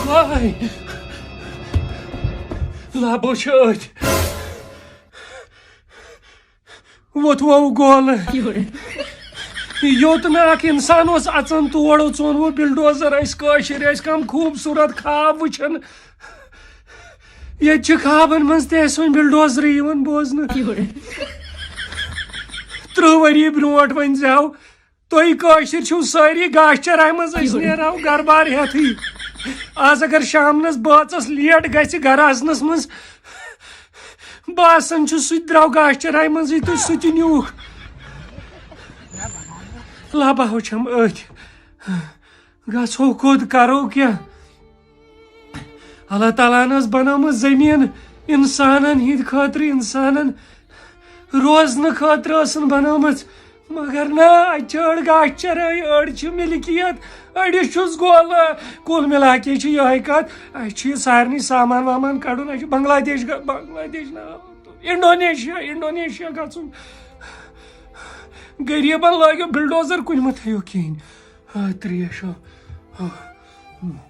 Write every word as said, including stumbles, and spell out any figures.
آے۔ لبو چھِ أتھۍ۔ ووٚتھ ووٚو گولہٕ۔ یوٚت نہٕ اکھ انسان اوس اژان، تور اوس ژون وۄنۍ بلڈوزر۔ أسۍ کٲشِر ٲسۍ کم خوٗبصوٗرت خواب وٕچھان۔ ییٚتہِ چھِ خوابن منٛز تہِ اَسہِ وۄنۍ بلڈوزرٕے یِوان بوزنہٕ۔ ترٕٛہ ؤری برونٛٹھ ؤنۍ زیو، تُہۍ کٲشِر چھِو سٲری گاسہٕ چراے منٛز، أسۍ نیرہو گرٕ بار ہٮ۪تھٕے۔ آز اگر شامنس بٲژس لیٹ گژھِ گرٕ اژنس منٛز، باسان چھُ سُہ تہِ درٛاو گاسہٕ چراے منٛزٕے تہٕ سُہ تہِ نیوٗکھ۔ لبہٕ ہو چھم أتھۍ۔ گژھو کوٚت، کرو کیٛاہ؟ اللہ تعالیٰ ہن ٲس بنٲومٕژ زٔمیٖن انسانن ہٕنٛدِ خٲطرٕ، انسانن روزنہٕ خٲطرٕ ٲسٕن بنٲومٕژ۔ مگر نہ، اتہِ چھِ أڑۍ گاسہٕ چرٲے، أڑۍ چھِ ملکیت، أڑِس چھُس گولہٕ۔ کُل مِلا کے چھِ یِہوٚے کتھ، اسہِ چھُ یہِ سارنٕے سامان وامان کڑُن، اسہِ چھُ بنگلہ دیش گژھ-، بنگلہ دیش نہ، انڈونیشیا، انڈونیشیا گژھُن۔ غریبن لٲگِو بلڈوزر، کُنہِ مہ تھٲیِو کِہیٖنۍ۔ آ، ترٛیش، آ، آ۔